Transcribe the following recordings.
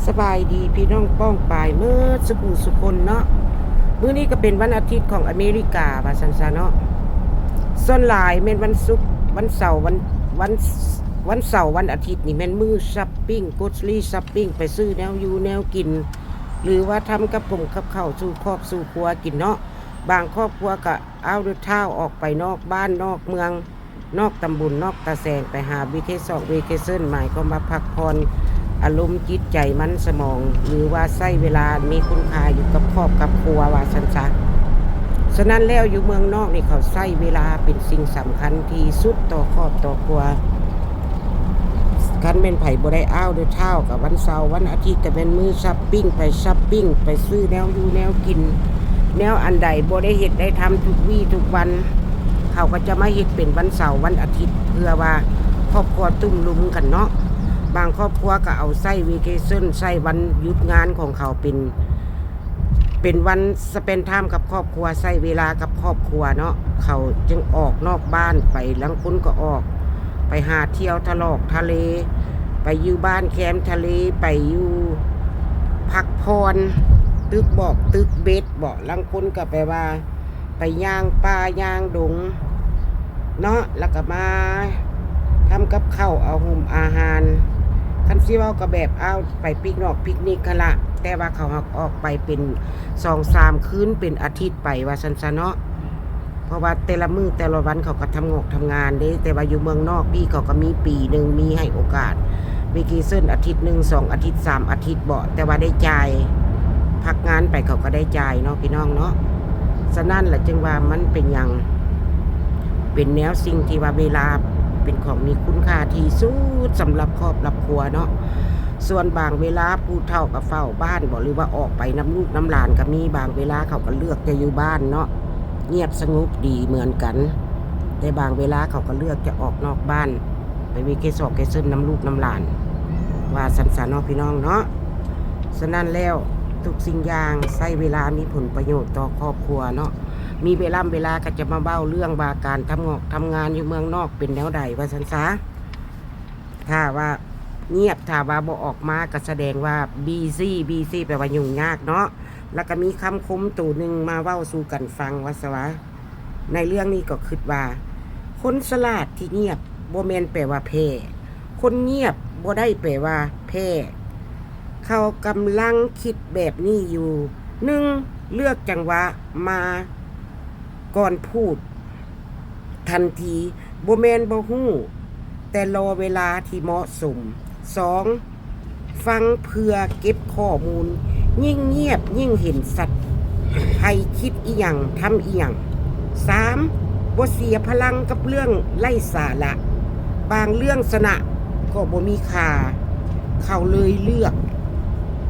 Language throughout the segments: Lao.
ສະບາຍດີພີ່ນ້ອງປ້ອງປາຍເໝິດສຸຜູ້ສຸຄົນເນາະ. ມື້ນີ້ກໍເປັນວັນອາທິດຂອງອາເມລິກາວ່າຊັ້ນຊະເນາະ. ສ່ວນຫຼາຍແມ່ນວັນສຸກ ວັນເສົາ ວັນ ວັນ ວັນເສົາ ວັນອາທິດນີ້ແມ່ນມື້ຊັອບປິງ grocery shopping ໄປຊື້ແນວຢູ່ແນວກິນ ຫຼືວ່າທຳກັບກົງກັບເຂົ້າສູ່ຄອບສູ່ຄົວກິນເນາະ. ບາງຄອບຄົວກໍ out of town ອອກໄປນອກບ້ານນອກເມືອງ ນອກຕຳບົນ ນອກຕາແສງ ໄປຫາ vacation vacation ໝາຍຄວາມວ່າພັກຜ່ອນອາລົມຈິດໃຈມັນສະໝອງ ຫຼືວ່າໃຊ້ເວລາມີຄຸນຄ່າຢູ່ກັບຄອບກັບຄົວວ່າຊັ້ນຊະ. ສະນັ້ນແລ້ວ ຢູ່ເມືອງນອກນີ້ ເຂົາໃຊ້ເວລາເປັນສິ່ງສຳຄັນທີ່ສຸດຕໍ່ຄອບຕໍ່ຄົວ. ຄັນແມ່ນໃຜບໍ່ໄດ້ out of town ກໍວັນເສົາ ວັນອາທິດກໍແມ່ນມື້ຊັອບປິງ ໄປຊັອບປິງ ໄປຊື້ແນວຢູ່ແນວກິນ ແນວອັນໃດບໍ່ໄດ້ເຮັດໄດ້ທຳທຸກວີທຸກວັນ ເຂົາກໍຈະມາເຮັດເປັນວັນເສົາ ວັນອາທິດ ເພື່ອວ່າຄອບຄົວຕຸ້ມລຸມກັນເນາະ. ບາງຄອບຄົວກໍເອົາໃຊ້ vacation ໃຊ້ວັນຢຸດງານຂອງເຂົາເປັນ ເປັນວັນ spend time ກັບຄອບຄົວ ໃຊ້ເວລາກັບຄອບຄົວເນາະ. ເຂົາຈຶ່ງອອກນອກບ້ານໄປ ລາງຄົນກໍອອກໄປຫາທ່ຽວທະລອກທະເລ ໄປຢູ່ບ້ານແຄມທະເລ ໄປຢູ່ພັກຜ່ອນ ຕຶກບອກຕຶກເບັດເບາະ ລາງຄົນກໍແປວ່າ ໄປຍ່າງປ່າຍ່າງດົງເນາະ ແລ້ວກໍມາທຳກັບເຂົ້າ ເອົາໂຮມອາຫານ. ຄັນຊິເວົ້າກໍແບບ ເອົາໄປປິກນອກປິກນິກຫັ້ນລະ ແຕ່ວ່າເຂົາຮັກອອກໄປເປັນສອງສາມຄືນ ເປັນອາທິດໄປວ່າຊັ້ນຊະເນາະ. ເພາະວ່າແຕ່ລະມື້ແຕ່ລະວັນເຂົາກໍທຳງອກທຳງານເດ້ ແຕ່ວ່າຢູ່ເມືອງນອກນີ້ເຂົາກໍມີປີໜຶ່ງ ມີໃຫ້ໂອກາດ vacation ອາທິດໜຶ່ງ ສອງອາທິດ ສາມອາທິດເບາະ ແຕ່ວ່າໄດ້ຈ່າຍ ພັກງານໄປເຂົາກໍໄດ້ຈ່າຍເນາະ ພີ່ນ້ອງເນາະ. ສະນັ້ນລະຈຶ່ງວ່າມັນເປັນຫຍັງ ເປັນແນວສິ່ງທີ່ວ່າເວລາເປັນຂອງມີຄຸນຄ່າທີ່ສຸດສຳລັບຄອບລັບຄົວເນາະ. ສ່ວນບາງເວລາຜູ້ເຖົ້າກໍເຝົ້າບ້ານເບາະ ຫຼືວ່າອອກໄປນຳລູກນຳຫຼານກໍມີ ບາງເວລາເຂົາກໍເລືອກຈະຢູ່ບ້ານເນາະ ງຽບສະຫງົບດີເໝືອນກັນ ແຕ່ບາງເວລາເຂົາກໍເລືອກຈະອອກນອກບ້ານ ໄປ vacation vacation ນຳລູກນຳຫຼານ ວ່າຊັ້ນຊະເນາະ ພີ່ນ້ອງເນາະ. ສະນັ້ນແລ້ວ ທຸກສິ່ງຢ່າງໃຊ້ເວລາມີຜົນປະໂຫຍດຕໍ່ຄອບຄົວເນາະ. ມີເວລາເວລາກໍຈະມາເວົ້າເລື່ອງວ່າການທຳງອກທຳງານຢູ່ເມືອງນອກເປັນແນວໃດວ່າຊັ້ນຊະ. ຖ້າວ່າງຽບ ຖ້າວ່າບໍ່ອອກມາກໍສະແດງວ່າ busy busy ແປວ່າຫຍຸ້ງຍາກເນາະ. ແລ້ວກໍມີຄຳຄົມໂຕໜຶ່ງມາເວົ້າສູ່ກັນຟັງວ່າຊະວ່າ ໃນເລື່ອງນີ້ກໍຄິດວ່າ ຄົນສະຫຼາດທີ່ງຽບບໍ່ແມ່ນແປວ່າແພ້, ຄົນງຽບບໍ່ໄດ້ແປວ່າແພ້. ເຂົາກຳລັງຄິດແບບນີ້ຢູ່. ໜຶ່ງ ເລືອກຈັງຫວະມາກ່ອນພູດທັນທີ, ບໍ່ແມ່ນບໍ່ຮູ້, ແຕ່ລໍເວລາທີ່ເໝາະສົມ. ສອງ ຟັງເພື່ອເກັບຂໍ້ມູນ, ຍິ່ງງຽບຍິ່ງເຫັນຊັດ ໃຜຄິດອີ່ຫຍັງ ທຳອີ່ຫຍັງ. ສາມ ບໍ່ເສຍພະລັງກັບເລື່ອງໄຮ້ສາລະ, ບາງເລື່ອງຊະນະກໍບໍ່ມີຄ່າ, ເຂົາເລີຍເລືອກ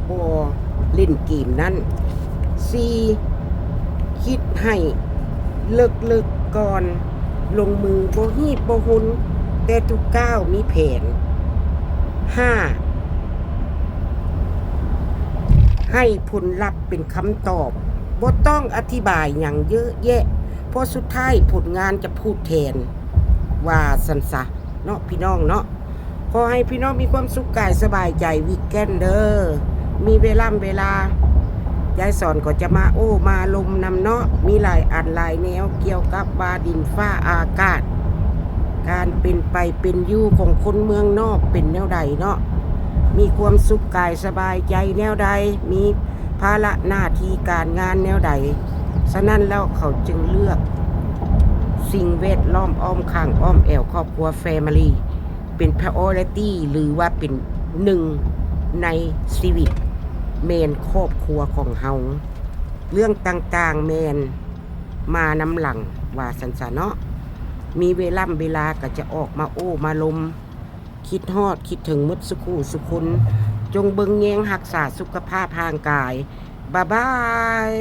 ບໍ່ຫຼິ້ນເກມນັ້ນ. ສີ່ ຄິດໃຫ້ເລິກໆກ່ອນລົງມື, ບໍ່ຮີບບໍ່ຮົນ ແຕ່ທຸກກ້າວມີແຜນ. ຫ້າ ໃຫ້ຜົນລັບເປັນຄຳຕອບ, ບໍ່ຕ້ອງອະທິບາຍຫຍັງເຍອະແຍະ ເພາະສຸດທ້າຍຜົນງານຈະພູດແທນ ວ່າຊັ້ນຊະເນາະ ພີ່ນ້ອງເນາະ. ຂໍໃຫ້ພີ່ນ້ອງມີຄວາມສຸກກາຍສະບາຍໃຈ weekend ເດີ. ມີເວລາເວລາ ຍາຍສອນກໍຈະມາໂອ້ມາລົມນຳເນາະ, ມີຫຼາຍອັນຫຼາຍແນວກ່ຽວກັບວ່າດິນຟ້າອາກາດ, ການເປັນໄປເປັນຢູ່ຂອງຄົນເມືອງນອກເປັນແນວໃດເນາະ, ມີຄວາມສຸກກາຍສະບາຍໃຈແນວໃດ, ມີພາລະໜ້າທີ່ການງານແນວໃດ. ສະນັ້ນແລ້ວເຂົາຈຶ່ງເລືອກສິ່ງແວດລ້ອມອ້ອມຂ້າງອ້ອມແອວຄອບຄົວ family ເປັນ priority ຫຼືວ່າເປັນໜຶ່ງໃນຊີວິດ ແມ່ນຄອບຄົວຂອງເຮົາ. ເລື່ອງຕ່າງໆແມ່ນມານຳຫຼັງ ວ່າຊັ້ນຊະເນາະ. ມີເວລາເວລາກໍຈະອອກມາໂອ້ມາລົມ, ຄິດຮອດຄິດເຖິງໝົດສຸຄູ່ສຸຄົນ. ຈົ່ງເບິ່ງແຍງຮັກສາສຸຂະພາບຮ່າງກາຍ. ບາຍບາຍ.